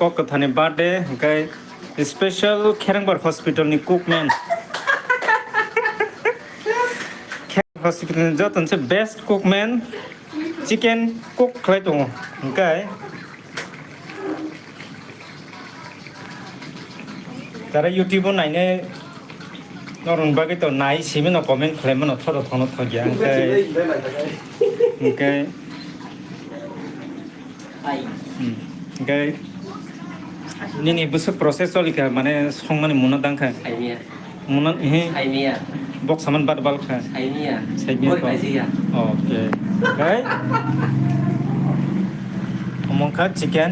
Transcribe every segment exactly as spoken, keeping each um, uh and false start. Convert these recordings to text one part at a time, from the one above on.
Kok kwtharni birthday, hwnkhe special Kherengbar hospital ni cookman. Kherengbar hospital ni joto se best cookman, chicken cook khlai tongo. Hwnkhe jara YouTube o nainai norokni bagwi to nai simi no comment khlai mano, thodo thono thok ya. Hwnkhe, hwnkhe Hmm. Hwnkhe nini bwswk process choli kha, mane songmani muna dang kha? Saimiya. Muna, he? Saimiya. Bok saman bal bal kha? Saimiya. Saimiya. Boi to. Paisiya. Okay. Hwnkhe omo kha chicken.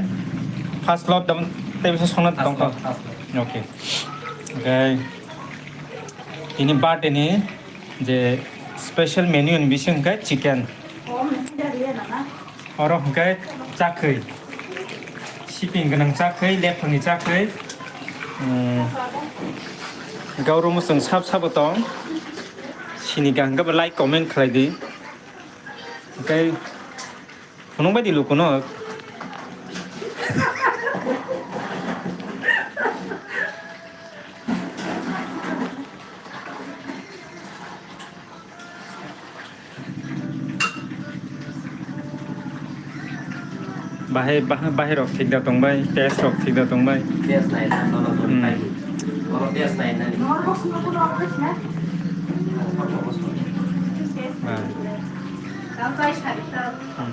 First lot dam tei bisa songna tong kha. First lot, first lot. Okay. Hwnkhe tini birthday ni je special menu ni bising khe chicken. Oro hwnkhe chakhwi, siping gwnang chakhwi, lephangni chakhwi, um, gauro mwswng sap sabo tong, sini kaham khe bo like comment khlai di. Hwnkhe phunuk bai di lukuno. Bahai, bahai, bahai rok thik da tong bai, test rok thik da tong bai. Test nai na, no, no, no, Hmm. Nai. Oro test nai na. Ah. Hmm.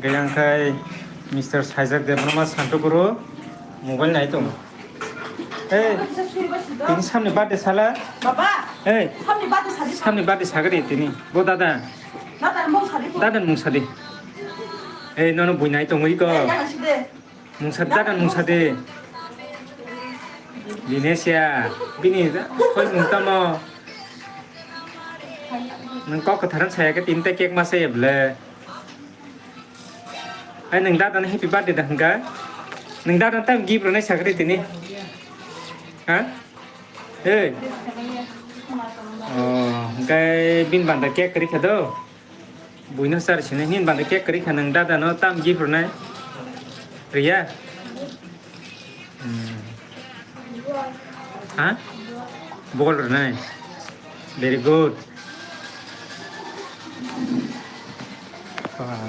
Gaya khai Mister Saijak Debbarma Santo Guru mobile nai tongo. Ei, tini samni birthday sala. Baba. Ei, samni birthday sadi. Samni birthday sagari tini. Bo dada. Dada mung sadi. Dada mung sadi. Ei, nono bui nai tongwi ko. Ei, dada sidi. Mung sadi, dada mung sadi. Dinesia, bini da, koi mung tamo. Nung kok katharan saya ke tinta cake masa ya bele. Ai, nwng dada no happy birthday da hwnkha? Nwng dada no tamo gift rwnai sakhe tini? Ha? Ei. Oh, hwnkhe bini banda cake kwrwi kha do. Buino sar sini hin banda cake kwrwi kha, nwng dada no tamo gift rwnai? Riya? Hmm. Ha? Bol rwnai. Very good. Wow.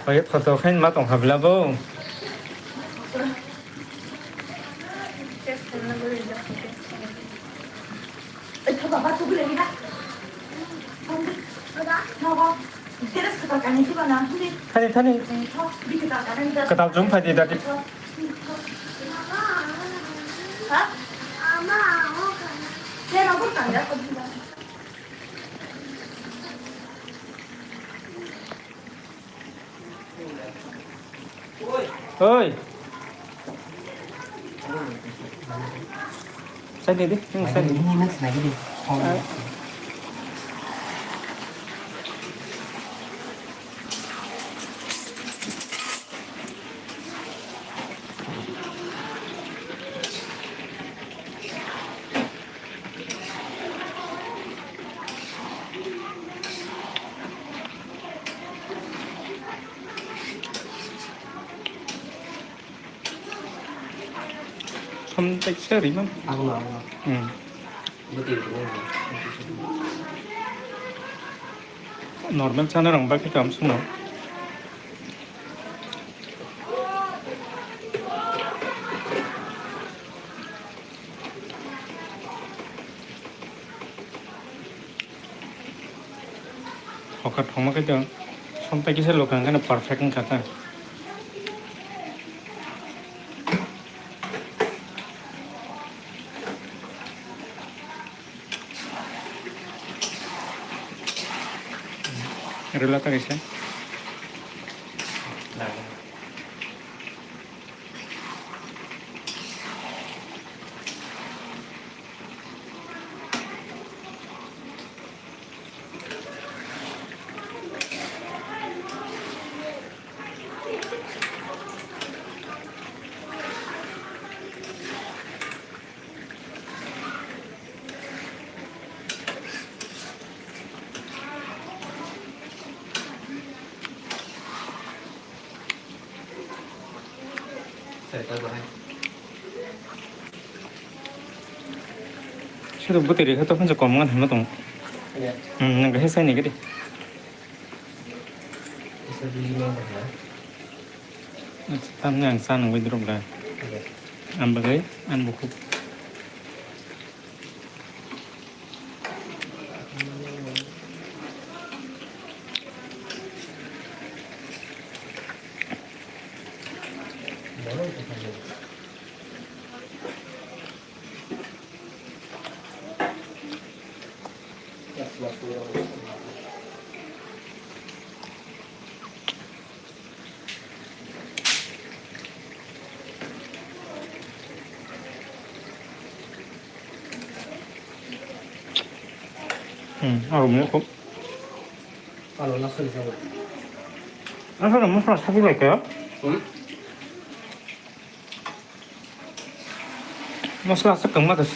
Oi, photo khain ma tong habla bo. Thani, thani. Kwtal chum phai di dati. Oi. Side di, hmm, side di. Som teksa rima. Ang na, ang na. Hmm. Normal chana rang baki kam sung no. Hokha thongma khe to som tai kisa lukha hwnkhe no perfect wngkha ta. Rwla ta kaisa. Sero bwtwi rikha to hansa kom ngan hwnma tong. Hmm, nang kaisa ni gede. Tamni ang sa nang bai drop da. Ang bagwi ang bukhuk. Hmm, arumnya kok. Kalau langsung sama. Langsung masuk lagi lagi ya. Hmm? Masala aswk kwbangma khe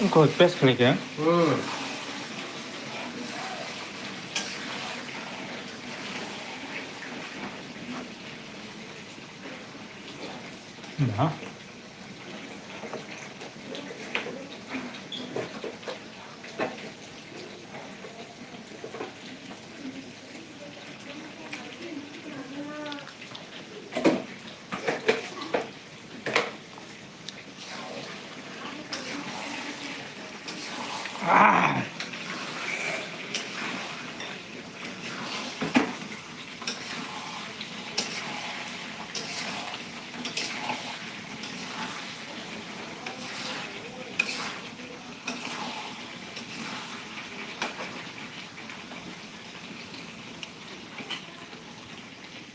wngkha paste khlai khe. Hmm. Nah.